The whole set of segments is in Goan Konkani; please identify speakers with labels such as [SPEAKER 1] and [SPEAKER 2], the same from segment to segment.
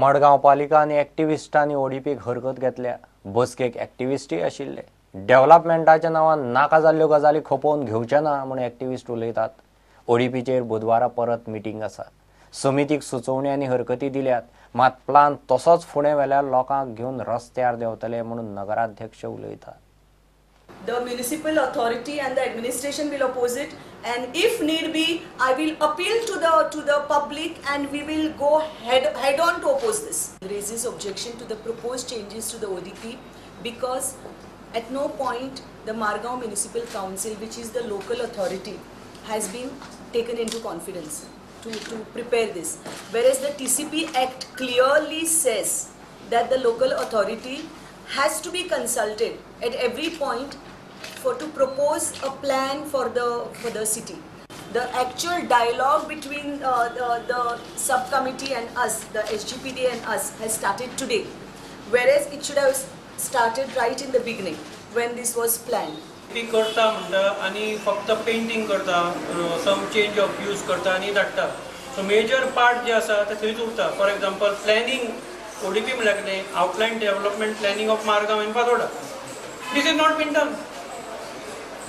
[SPEAKER 1] मडगांव पालिका आनी एक्टिविस्टांनी ओडीपीक हरकत घेतल्या. बसकेक एक्टिविस्टूय आशिल्ले. डेव्हलपमेंटाच्या नांवान नाका जाल्ल्यो गजाली खपोवन घेवचे ना म्हूण एक्टिविस्ट उलयतात. ओडीपीचेर बुधवारा परत मिटींग आसा. समितीक सुचोवणी आनी हरकती दिल्यात, मात प्लान तसोच फुडें व्हेल्यार लोकांक घेवन रस्त्यार देंवतले म्हणून नगराध्यक्ष उलयतात.
[SPEAKER 2] The municipal authority and the administration will oppose it, and if need be, I will appeal to the public, and we will go head on to oppose this. Raises objection to the proposed changes to the ODP because at no point the Margao Municipal Council, which is the local authority, has been taken into confidence to prepare this. Whereas the TCP Act clearly says that the local authority has to be consulted at every point for to propose a plan for the city. The actual dialogue between the subcommittee and us, the SGPD and us, has started today, whereas it should have started right in the beginning when this was planned.
[SPEAKER 3] ती करता म्हणटा आनी फक्त पेंटींग करता, सम चेंज ऑफ यूज करता आनी धाडटा. सो मेजर पार्ट जे आसा ते थंयच उरता. फॉर एग्जाम्पल, प्लॅनिंग, ओडीपी म्हणल्यार कितें? Outline development planning of Margao and Fatorda. This is not been done.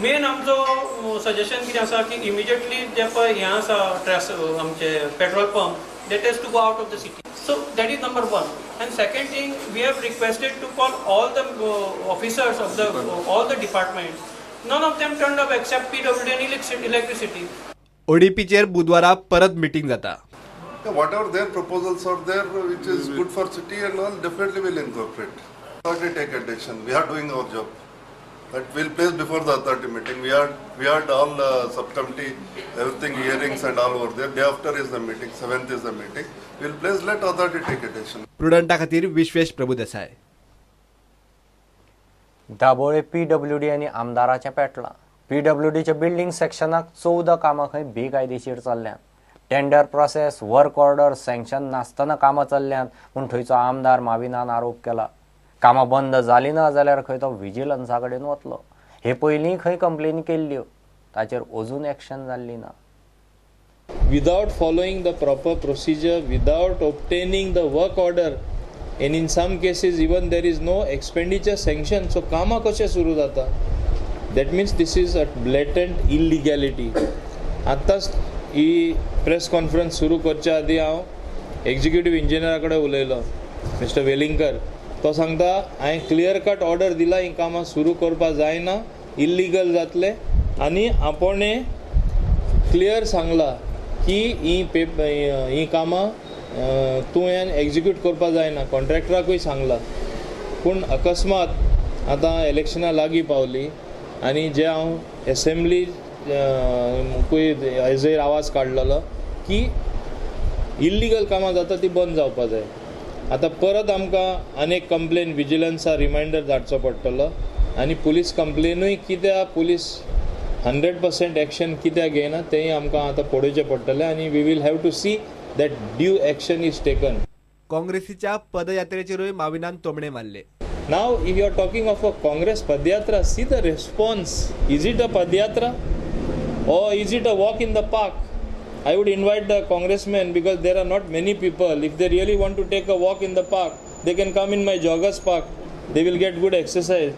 [SPEAKER 3] Main आमचो सजेशन कितें आसा की इमिजिएटली जे पळय हें आसा, ट्रेस आमचे petrol pump, that has to go out of the city. So that is number one. And second thing, we have requested to call all the officers of the all the departments. None of them turned up except PWD and electricity.
[SPEAKER 4] ओडीपीचेर बुधवारा परत मिटींग जाता.
[SPEAKER 5] Yeah, whatever their proposals are there, which is good for city and all, definitely we'll incorporate. Authority take a decision. We are doing our job. That we'll place before the authority meeting. We had all subcommittee, everything, hearings and all over there. Day after is the meeting. Seventh is the meeting. We'll place. Let authority take a decision.
[SPEAKER 4] प्रुडंटा खातीर विश्वेश प्रभुदेसाय.
[SPEAKER 1] दाबोळे पीडब्ल्यूडी आनी आमदाराचें पेटलां. पीडब्ल्यूडीच्या बिल्डींग सेक्शनाक 14 कामां खंय बेकायदेशीर चल्ल्यांत. Tender process, work order sanction नासतना कामां चल्ल्यांत म्हूण थंयचो आमदार माविनान आरोप केला. कामां बंद जालीं ना जाल्यार खंय तो विजिलन्सा कडेन वतलो. हे पयलीं खंय कंप्लेनी केल्ल्यो, ताचेर अजून एक्शन जाल्ली ना.
[SPEAKER 6] Without following the proper procedure, without obtaining the work order, and in some cases even there is no expenditure sanction. So कामां कशें सुरू जाता? That means this is a blatant illegality. आत्ताच ही प्रेस कॉन्फरन्स सुरू करच्या आदी हांव एक्झिक्युटीव इंजिनियरा कडेन उलयलो, मिस्टर वेलिंगकर. तो सांगता, हांवें क्लियर कट ऑर्डर दिला, ही कामां सुरू करपा जायना, इल्लिगल जातले. आनी आपोणे क्लियर सांगला की ही कामां तुवें एक्जिक्यूट करपा जायना. कॉन्ट्रॅक्टराकूय सांगला. पूण अकस्मात आतां इलेक्शनां लागीं पावली आनी जे हांव एसेंब्ली कूय हेजेर आवाज काडलेलो की इल्लिगल कामां जाता ती बंद जावपा जाय. आतां परत आमकां आनीक कंप्लेन विजिलन्सा रिमायंडर धाडचो पडटलो. आनी पुलीस कंप्लेनूय कित्याक पुलीस 100% एक्शन कित्याक घेयना, तेंय आमकां आतां पळोवचें पडटलें आनी we will have to see that due action is taken.
[SPEAKER 4] काँग्रेसीच्या पदयात्रेचेरूय माविनान तोमणे मारले.
[SPEAKER 6] Now, if you are talking of a Congress Padyatra, see the response. Is it a Padyatra or is it a walk in the park? I would invite the congressmen, because there are not many people. If they really want to take a walk in the park, they can come in my joggers park. They will get good exercise.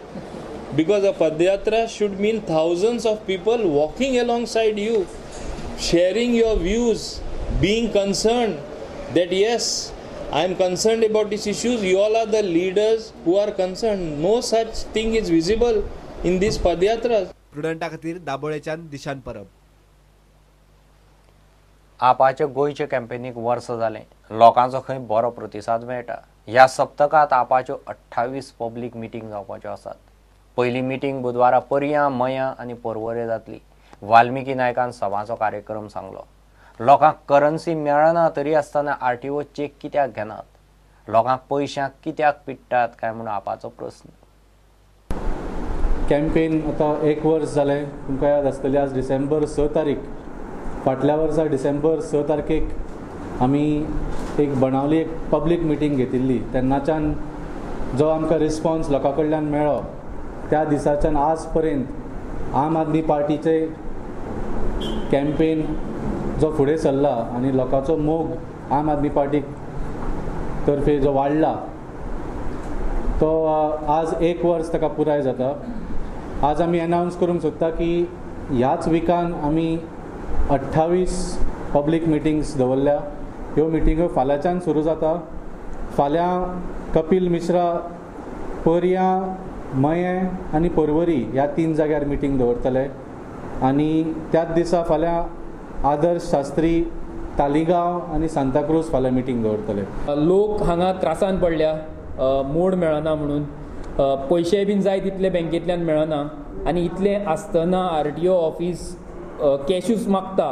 [SPEAKER 6] Because a Padyatra should mean thousands of people walking alongside you, sharing your views, being concerned that yes, I am concerned about these issues. You all are the leaders who are concerned. No such thing is visible in these Padyatras.
[SPEAKER 4] प्रुडंटा खातीर दाबोळेच्यान दिशान परब.
[SPEAKER 1] आपाचे गोंयचे कॅम्पेनीक वर्स जालें. लोकांचो खंय बरो प्रतिसाद मेळटा. ह्या सप्तकांत आपाच्यो 28 पब्लीक मिटींग जावपाच्यो आसात. पयली मिटींग बुधवारा पर्यां, मयां आनी पर्वरे जातली. वाल्मिकी नायकान सभाचो कार्यक्रम सांगलो. लोकांक करन्सी मेळना तरी आसतना आरटीओ चेक कित्याक घेनात, लोकांक पयशांक कित्याक पिडटात काय म्हूण आपाचो प्रस्न.
[SPEAKER 7] कॅम्पेन आतां एक वर्स जालें. तुमकां याद आसतली, आज डिसेंबर 6 तारीख. फाटल्या वर्सा डिसेंबर 6 तारखेक आमी एक बनावली एक पब्लीक मिटींग घेतिल्ली. तेन्नाच्यान जो आमकां रिस्पॉन्स लोकां कडल्यान मेळ्ळो, त्या दिसाच्यान आज पर्यंत आम आदमी पार्टीचे कॅम्पेन जो फुडें सरला आनी लोकांचो मोग आम आदमी पार्टीक तर्फे जो वाडला तो आज एक वर्स ताका पुराय जाता. आज आमी अनावन्स करूंक सोदता की ह्याच विकान आमी 28 पब्लीक मिटिंग्स दवरल्या. ह्यो मिटिंगो फाल्यांच्यान सुरू जाता. फाल्यां कपील मिश्रा पर्यां, मयें आनी पर्वरी ह्या 3 जाग्यार मिटींग दवरतले आनी त्याच दिसा फाल्यां आदर्श शास्त्री तालिगांव आनी सांताक्रूज फाल्यां मिटींग दवरतले.
[SPEAKER 8] लोक हांगा त्रासान पडल्या, मोड मेळना म्हणून, पयशे बीन जाय तितले बँकेंतल्यान मेळना आनी इतलें आसतना आरटीओ ऑफिस कॅशूच मागता.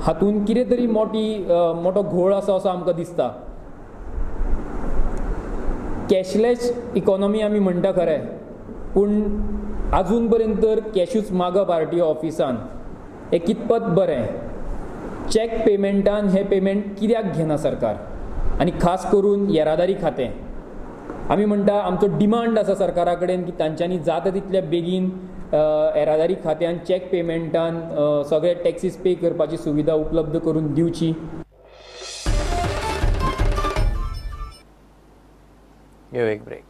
[SPEAKER 8] हातूंत कितें तरी मोटो घोळ आसा असो आमकां दिसता. कॅशलेस इकॉनॉमी आमी म्हणटा खरें, पूण आजून पर्यंत तर कॅशूच मागप आरटीओ ऑफिसान हें कितपत बरें? चॅक पेमेंटान हें पेमेंट कित्याक घेना सरकार? आनी खास करून येरादारी खातें, आमी म्हणटा आमचो डिमांड आसा सरकारा कडेन की तांच्यांनी जाता तितल्या बेगीन येरादारी खात्यान चॅक पेमेंटान सगळे टॅक्सीस पे करपाची सुविधा उपलब्ध करून दिवची.
[SPEAKER 1] घेऊ एक ब्रेक.